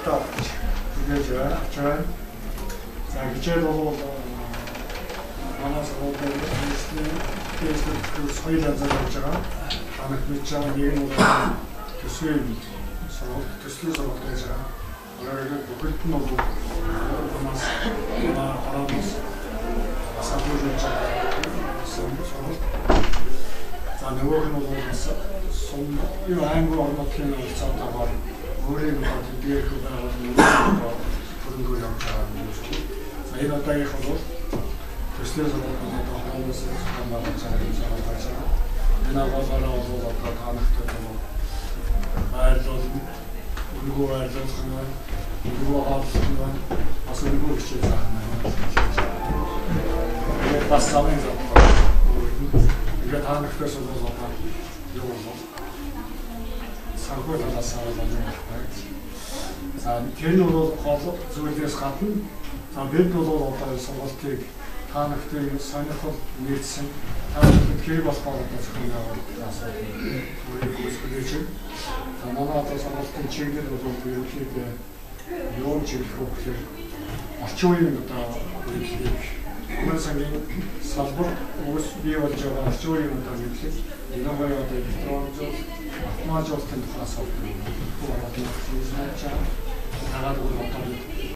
Баяртай хүлээж авч байна. За, хичээл бол манай сургуулийн нийслэлийн хоёр янзаар явж байгаа. Та нарт мэдж байгаа нэг нь бол төсвийн сургалт, төслийн сургалт гэж байгаа. Өөрөөр бүхэлд нь бол манаас манай хорооноос санхүүжүүлж байгаа сургалт. За, нөгөөх нь бол бас сум юу аймаг орнуудын уулзаатаагаар өөрийн одоо тэдгээр байгууллагын хөрөнгөөр явж байгаа юм шиг. За, энэ удаагийнх бол төслийн сургалт нь одоо хороноос зохион байгуулж байгаа юм сургалт байж байгаа. Энэ агуулгаараа бол одоо та нарт одоо байрлуулна, үнэгүй байрлуулах нь байна, үнэгүй хооллох нь байна, бас үнэгүй хичээл заах нь байна. Тэгээд бас замын зам өгнө. Тэгээд та нартаас бол одоо юу бол санхүү талаас нь бол юм байна. За, тэр нь бол гол зүйлээс гадна, за, бид бол одоо сургалтыг та нарын сонирхол нийцсэн, та нарт хэрэг болохоор одоо зохион байгуулалт асуудал өөрийг үүсгэж байна. За, манай одоо сургалтын чиглэл бол ерөнхийдөө юун чиглэх вэ гэхээр орчин үеийн одоо үйлдэлийг, өмнө сангийн салбар үүс бий болж байгаа орчин үеийн одоо мэдлэг, ялангуяа одоо электрон зүйл, автоматжуулалтын тухай асуудал хүү ороод ирж байгаа. Яагаад гэвэл одоо бид